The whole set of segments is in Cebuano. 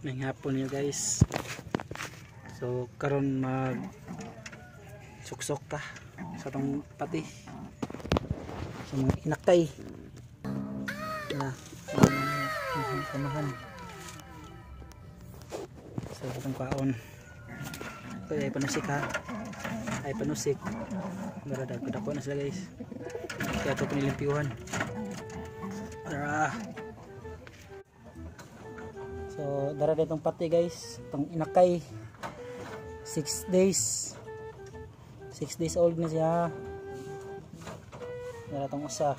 May hapon niyo, guys. So karon mag suksok ta sa tong pati sa mga inakay na samahan sa itong kaon. Ito ay panusik ha, ay panusik. Dara dako na sila, guys, kaya ito pinilimpiuhan. Dara. So dara ditong pati, guys, itong inakay, 6 days, 6 days old na siya. Dara itong usa.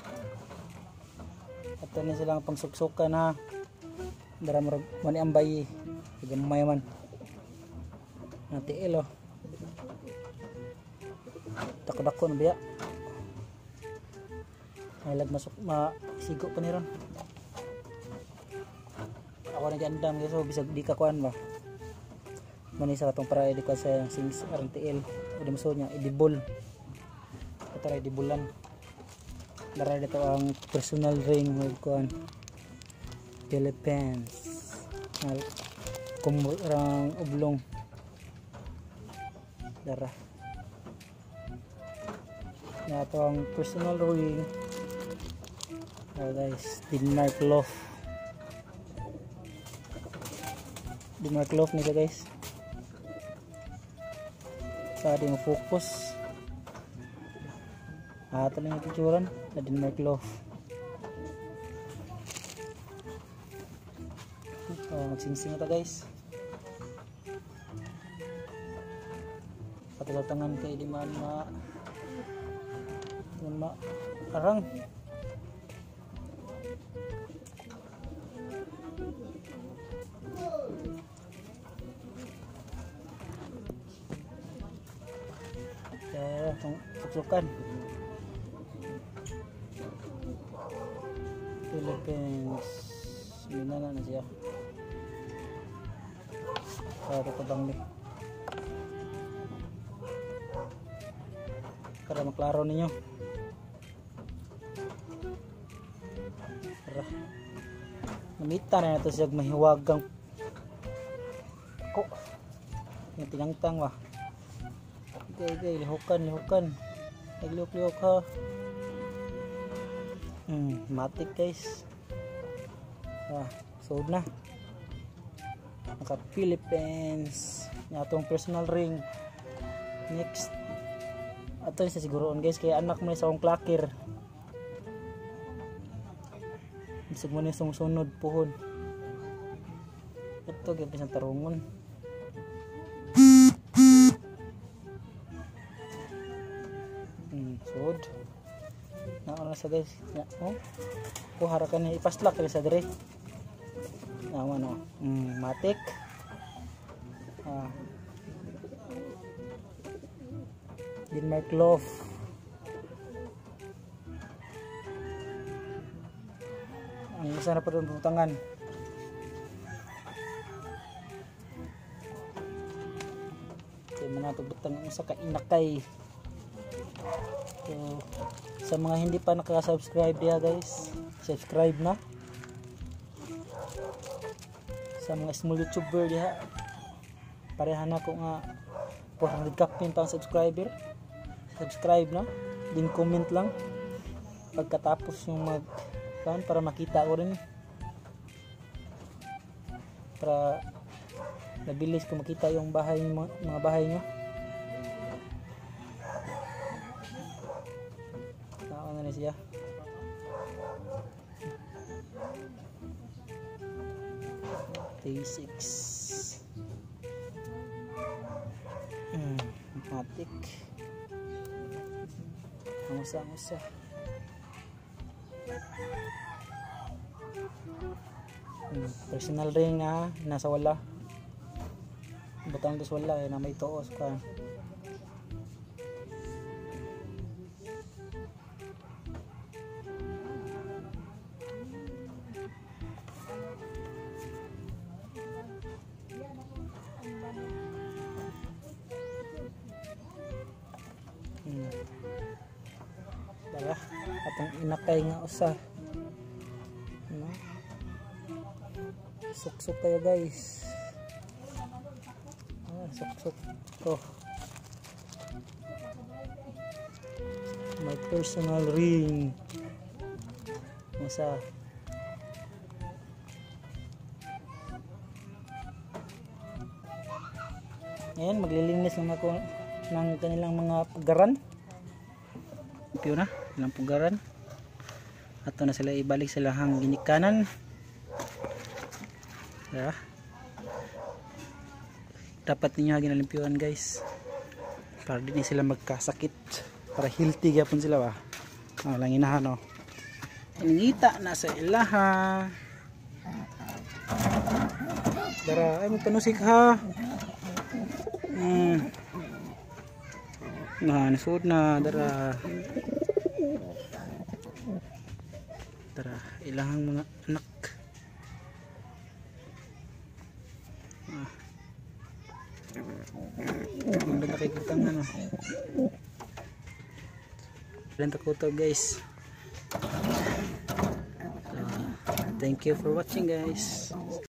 Ato na silang pangsuksukan ha. Dara murag mani ang bayi. Gamay man. Natiil oh. Takdako na biya. Ay lag masuk ma sigo pa ni ron. Ako nagandam, guys, so bisag di ka kuan ba. Mani sa katong para di ko sa sings arang tiil. O di maso niya idibol. Ito ra idibulan. Dara dito ang personal ring with kuan Philippines. Kumurang oblong. Dara. Na ito ang personal ring. Oh guys, Denmark loaf. Denmark loaf nila, guys. Sa di mo focus. Ah, ito lang yung picturean na Denmark loaf. Oh, magsingsing ito, guys. Patulatangan kay di man ma arang. Kaya itong suksukan. Philippines. Minana na siya. Para ito bang ni. Para maklaro ninyo. Tara. Namita na nato siya mahiwagang ko. Yung tinangtang ba. Okay, okay, lihukan, lihukan. Naglihok-lihok ha. Matik, guys. Ah, sold na. Naka Philippines. Yung atong personal ring. Next. Ato sa siguroon, guys, kaya anak mo sa akong klakir. Bisag mo ni sumusunod puhon. Ito gyud sa tarungon. Sud. Naona sa, guys. Ya, oh. Kuha ra kani ipaslak kani sa dire. Naman no. Matik. Ah. Denmark loaf. Ang isa na pa doon butangan. Kaya mga pagbutang ang usa ka inakay. So, sa mga hindi pa nakasubscribe diha, guys, subscribe na. Sa mga small YouTuber diha, pareha na ko nga 400 kapin pang subscriber. Subscribe na, din comment lang pagkatapos yung mag para makita ko rin, para mabilis ko makita yung bahay, mga bahay nyo. Ano na siya? Day 6. Matik. Ang usa. Personal ring na nasa wala. Butang dos wala eh, na may tuos ka. Dara atong inakay nga usa. No? Suksok kayo, guys. Sok-sok ko. My personal ring. Masa. Ngayon, maglilinis lang ako ng kanilang mga pugaran. Piyo na, ilang pugaran. Ato na sila ibalik sa lahang ginikanan. Diba? Dapat ninyo ginalimpyuan, guys. Para di sila magkasakit. Para healthy gyapon sila ba. Oh, lang inahan oh. Iningita na sa ilaha. Dara, ay magpanusik ha. Nah, nasuod na dara. Tara, ilahang mga anak. Ah. Ang ganda kay kutang ano. Ilan takuto, guys. So, thank you for watching, guys.